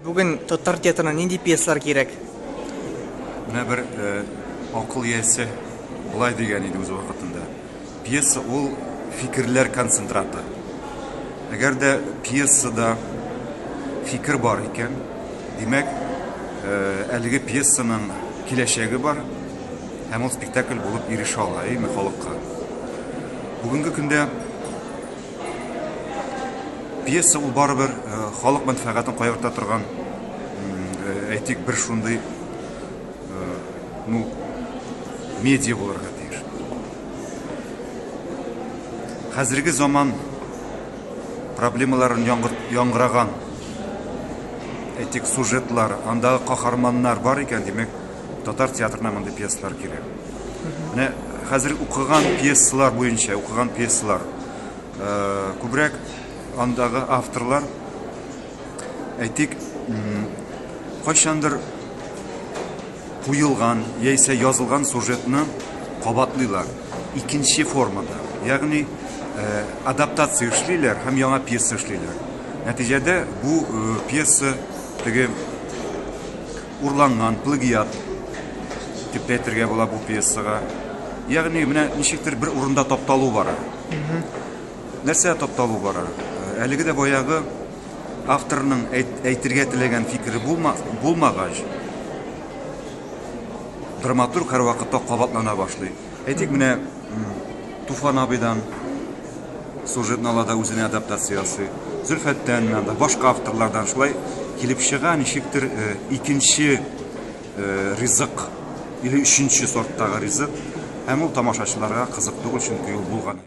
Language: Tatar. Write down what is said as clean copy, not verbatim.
Бүген татар театрына нинди пьесалар кирәк? Менә бер акыл иясе болай дигән иде үз вакытында. Пьеса ул фикерләр концентраты. Әгәр дә пьесада фикер бар икән, димәк, әлеге пьесаның киләчәге бар һәм ул спектакль булып ирешә ала, әйеме, халыкка. Бүгенге көндә Пьеса ул барыбер халык мәнфәгатен кайгырта торган, әйтик, бер шундый, ну, медиа булырга тиеш. Хәзерге заман проблемаларын яңгыраган, әйтик, сюжетлар, андагы каһарманнар бар икән, димәк, татар театрына мондый пьесалар кирәк. Менә хәзер укыган пьесалар буенча, укыган пьесалар күбрәк андагы авторлар, әйтик, кайчандыр куелган яисә язылган сюжетны кабатлыйлар икенче формада, ягъни адаптация эшлиләр һәм яңа пьеса эшлиләр. Нәтиҗәдә бу пьеса теге урланган, плагиат дип тә әйтергә була бу пьесага. Ягъни менә ничектер бер урында тапталу бара. Нәрсә тапталу бара? Әлеге дә баягы авторның әйтергә теләгән фикере булмагач, драматург һәрвакытта кабатлана башлый. Әйтик, менә Туфан абыйдан сюжетны ала да үзенә адаптация ясый. Зөлфәттән анда башка авторлардан шулай килеп чыга, ничектер икенче ризык или өченче сорттагы ризык. Һәм ул тамашачыларга кызык түгел, чөнки ул булган.